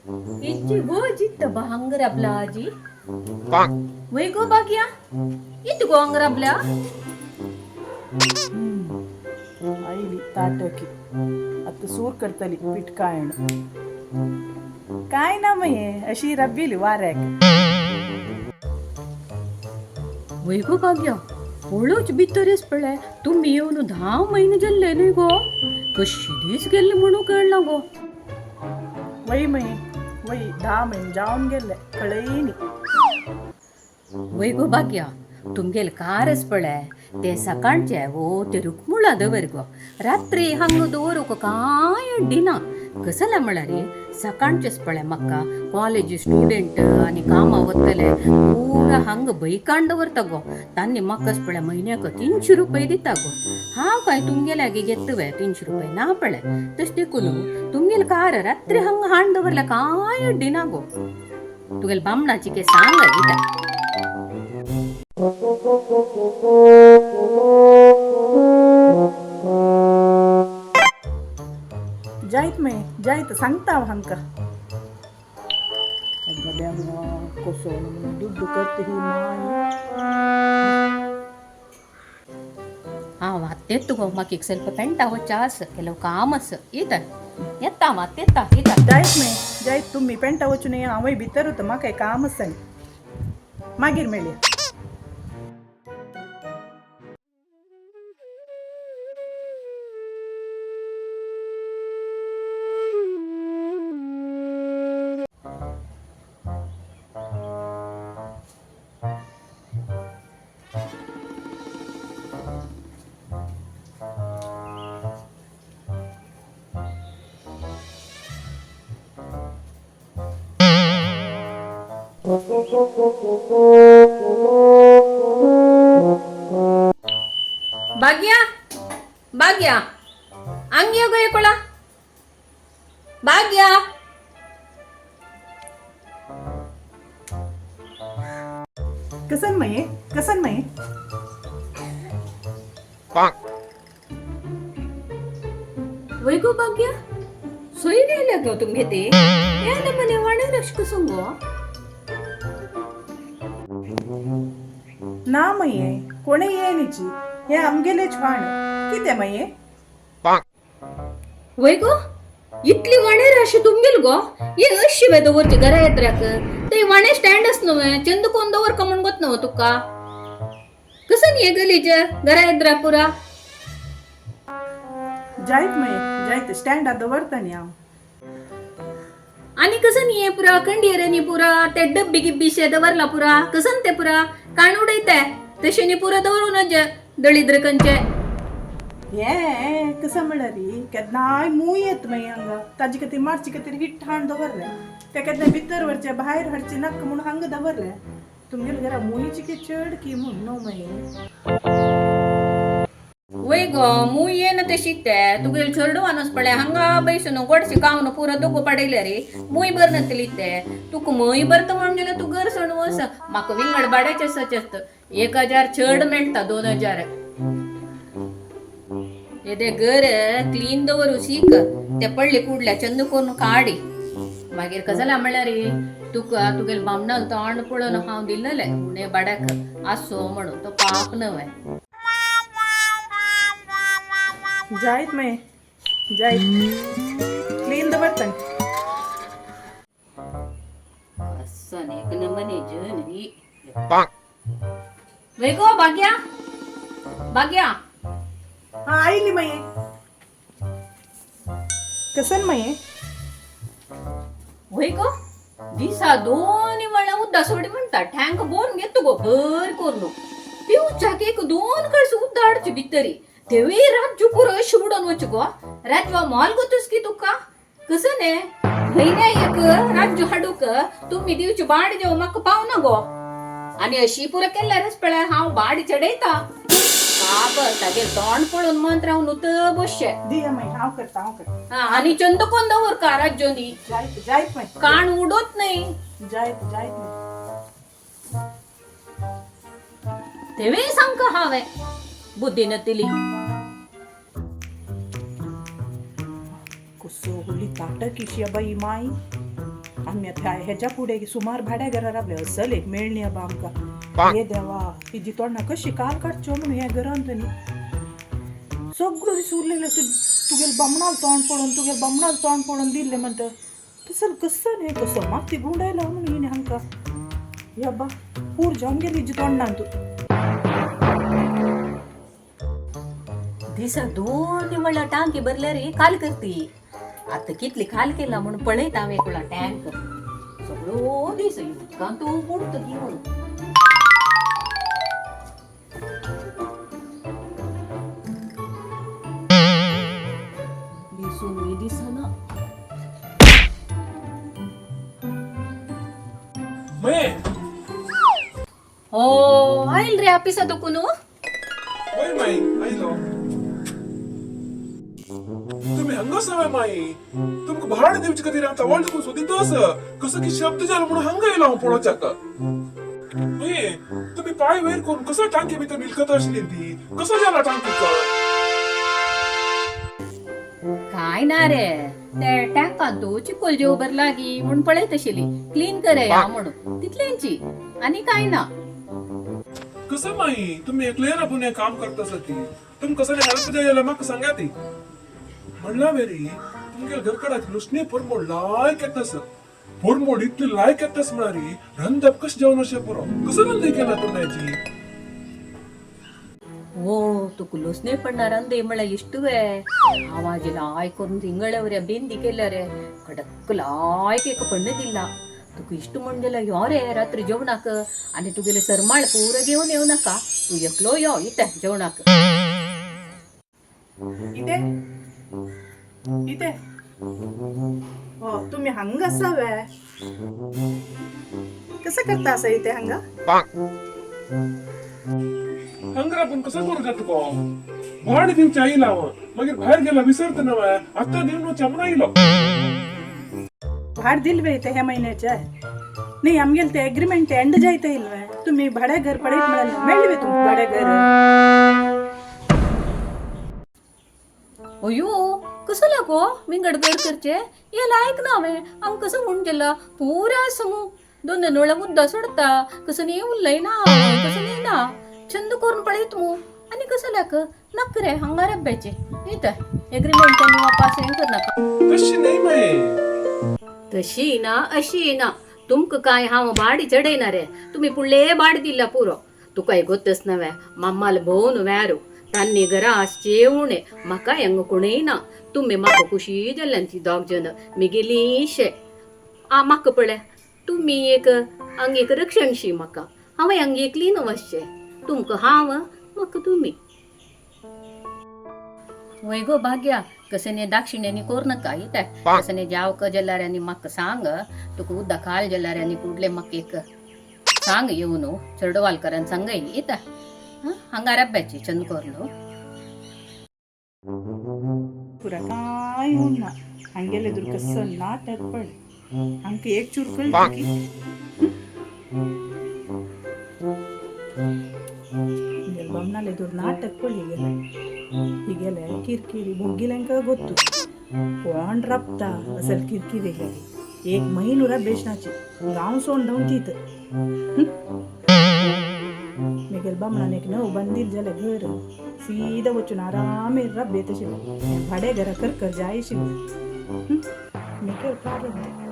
इच्ची गो जित्त बा हांगा राबला आजी. वय गो भाग्या, इत गो हांगा राबल्या. आयली ताटकी, आतां सूर करतली पीठ कायण. काय ना मये, अशी रब्बीली वाऱ्याक. वय गो भाग्या, पळोवच भितरच पळय, तुमी येवन 10 म्हयने जाल्ले न्हय गो, कशी दीस गेल्ले म्हणून कळना गो. वय मये वय, 10 म्हयने जावन गेल्ले, कळयनी. वय गो भाग्या, तुमगेले कारच पळय, ते सकाळचे वो ते रुकमुळा दवर गो, रात्री हांगा दवरूंक कांय अड्डिना. कसलें म्हळ्यार सकाळचेच पळय म्हाका कॉलेज स्टुडंट आनी कामां वतले पुरा हांगा बैकान दवरता गो. तांणी म्हाकाच पळय म्हयन्याक 300 रुपये दिता गो. हांव काय तुमगेले लागीं घेतले 300 रुपये ना पळय. तशें देखून तुमगेले कार रात्री हांगा हाण दवरल्या कांय अड्डिना गो. तुगेले बामणाची के सांग दिता. जायत मये जायत, सांगता हांव हांकां. देवा, कसो दुड्डू करता ही माय. हांव आत्तेत गो, म्हाका एक ಸ್ವಲ್ಪ पेंटा वच्चें आसा, ಕೆಲವು काम आसा. येता येता हांव, आत्तें येता येता. जायत मये जायत, तुमी पेंटा वचून या, हांवूय भितर वता, म्हाका काम आसा. मागीर मेळया. भाग्या, भाग्या, हांगा यो गो एकोळा. भाग्या. कसन मये, कसन मये? वय गो भाग्या, सोय गेल्या गो तुमगे ते हे नमने वाणेर अशें कसो गो? ना मये, कोणें येयनीची, हें आमगेलेच वाण. कितें मये? वय गो, इतली वाणेर अशें तुमगेल गो, हे अशी वे दवरची घरा येत्र्याक? ते वाणे स्टँड आस न्हू, चंद कोण दवर का म्हण गोत न्हू तुका. कसं हे गलीज घरा येत्रा पुरा. जायत मये जायत, स्टँडार दवरता न्ही हांव. आणि कसं न्ही पुरा कंडियरांनी पुरा ते डब्बी गिब्बी शे दवरला पुरा, कसं ते पुरा काण उडयते तशें न्ही पुरा दवरून दळिद्र कंचे. हें कसं म्हळ्यार केन्नाय मूय येत मागीर हांगा, ताजे खातीर मारचे खातीर हिट्ट हाडून दवरलें. ते केन्ना भितर व्हरचें भायर हाडचें नाका म्हूण हांगा दवरलें. तुमगेले घरा मुयची की चड की म्हूण न्हू मागीर. वय गो, मूय येना ते शिकते तुगेले चेडवानूच पळय हांगा बैसून गोडशें खावन पुरो दुखो पडयले रे, मूय बर नातली ते. तुका मूय बरता म्हणून जाल्यार तूं घर सोडून वच, म्हाका विंगड भाड्याचें सचेत 1000 चड मेळटा, 2000. येदे घर क्लीन दवरू शीक, ते पडले कुडल्या चंद करून काडी. मागीर कसलें म्हणल्यार तुका तुगेले बामणाक तोंड पळोवन हांव दिल्लें उणें भाड्याक आसो म्हणून, तो पाप न्हय. जायत मागीर जायत, क्लीन दवरता. असं एक नमने जन ही. वय गो भाग्या, भाग्या. हां आयली मागीर. कसन मागीर? वय गो, दिसा दोन वेळा उद्दा सोडी म्हणटा, टँक बोन घेतो गो बर करून, पिवच्याक एक 2 कळस उद्दा हाडची भितरी, तेवूय राज्य पुरो अशें उडोवन वच गो. राजवा मोल गोतूस की तुका कसं ने म्हयन्या एक राज्य हाडूक तुमी दिवची भाड जेव म्हाका पावना गो. आनी अशी पुरो केल्यारच पळय हांव भाड चडयता. बाब तागेर तोंड पळोवन मंत्र हांव नुत बसचें. दिया मागीर, हांव करता, हांव करता. हा, आनी चंद कोण दवर का राज्योनी. जायत जायत मागीर. काण उडोत नाही. जायत जायत मागीर. तेवें सांगका हांवें बुद्धी नतिली. कसो व्हडली ताटक इशी बाई माई. आमी आतां हेज्या फुडें सुमार भाड्या घरा रावले असल एक मेळ्ळी आबा आमकां. हे देवा, हिजी तोंडा कशी काल काडच्यो म्हणून ह्या घरान न्ही सगळो दीस उरलेले. तुगेले बामणाल तोंड पळोवन, तुगेले बामणाल तोंड पळोवन दिल्लें म्हणटा. तसं कसं न्ही कसं म्हाका ती गुंडायला म्हणून हिणें हांकां. या बा, पूर जावन गेली हिजी तोंडान तूं. दिसा दोन म्हणल्यार टांकी भरल्या रे काल करती. आतां कितली खाल केला म्हणून पळयता हांव एकला टँक. सगळो दीस उदकांत तूं बुडटा की म्हणून. दिसूनय दिसना. मये. हो, आयल रे ऑफिसा दुखून. वय माई, आयलो. तुम्ही हंगा सवय माई. तुमकां भाड दिवचे खातीर हांव तवळ तुका सोदीत आसा. कसो की शब्द जालो म्हणून हांगा येयलो हांव पळोवच्याक. मये, तुम्ही पाय वयर करून कसो टांके भितर मिलकत आसली ती? कसो जाला टांकीचो? काय ना रे, ते टँकान तूं चिकोल जेव भरला लागी म्हणून पळयत आशिल्ली, क्लीन करे हा म्हणून, तितलेंची आनी काय ना. कसं माई, तुम्ही एकले राबून हे काम करता ती. तुम कसं हेल्प जाय जाल्यार म्हाका सांगा ती. म्हणला वेरी तुमगे घरकडाची लुसणी पुरमोड लायक येतास. पुरमोड इतली लायक येतास म्हळ्यार रंदप कशें जेवण अशें पुरो. कसं रंदय केला तुमची? ಓ, ತುಕು ಲೊಸ್ನೆ ಪಣ್ಣಾರ ಅಂದೆ ಮಳ ಇಷ್ಟುವೆ. ಆವಾಜ್ ಲಾಯ್ ಕೊರ್ದು ತಿಂಗಳವ್ರೆ ಬೆಂದಿ ಕೆಲ್ಲರೆ ಕಡಕ್ ಲಾಯ್ಕ್ ಏಕ ಪಣ್ಣದಿಲ್ಲ. तुका इश्ट म्हणजेला यो रे रात्री जेवणाक आनी तुगेले सरमाळ पुरो घेवन येवं नाका. तूं एकलो यो इते जेवणाक. इथे इथे हो, तुम्ही हांगा आसा वे? कसं करता असं इथे हांगा? हंगा राबून कसं करू जाता तुका? भाड दिवचे आयला हांव, मागीर भायर गेला विसरता ना. आतां दिवन वचचे म्हणून आयलो. भाड दिलवे इथे ह्या महिन्याचे? नाही, आमगेले ते एग्रीमेंट एंड जायते इल्वे. तुम्ही भाड्या घर पडत म्हळ्यार मेळवे तुमकां भाड्या घर. अयो, कसं लागो विंगड घर करचे हे लायक ना हांवें. हांव कसं म्हूण गेला पुरा आसा मू. दोन दोन वेळा मुद्दा सोडता. कसं न्ही उलयना हांव, कसं न्ही ना छंद करून पळयत मू. आनी कसं लाक नाक रे हांगा रब्याचे येता एग्रीमेंट आनी वापास हें करनाका. तशी न्ही माई. तशी ना, अशी ना. तुमकां काय हांव भाडी चडयना रे. तुमी पुडले भाड दिला पुरो. तुकाय गोतच नव्हे मामाल भोवन व्यारो तांनी घरा आसचे उणें. म्हाका हांगा कोणूय ना. तुमी म्हाका खुशी जाल्यान ती दोग जण मिगेली शे आ. म्हाका पळय, तुमी एक हांगा एक रक्षणशी म्हाका. हांव हांगा एकली न्हू वचचें. तुमकां हांव, म्हाका तुमी. वय गो भाग्या, कसं दाक्षिण्यानी कोर नाका इते. कसं जावक जाल्यार म्हाका सांग. तुका उदक खाल जाल्यार आनी कुडले म्हाका एक सांग येवन. चेडवालकरान सांगय इता. हांगा रब्याची चंद कोरलो. पुरा काय ना हांगेले दूर कसं नाटक पण हांका एक चूर कळटा की बामणाले दूर नाटक पळय. हिगेले हिगेले किरकिरी भोगील्यांक ಗೊತ್ತು. कोण राबता असल किरकिरी लागी? एक म्हयनो राबेशनाची गांव सोड धांवतीत. मिगेल बामणान एक नव बांदिल जाल्यार घर सीधा वचून आरामेर राबयत आशिल्लें. भाडे घरा कर कर जाय आशिल्लें. मिगेल प्रारब्ध.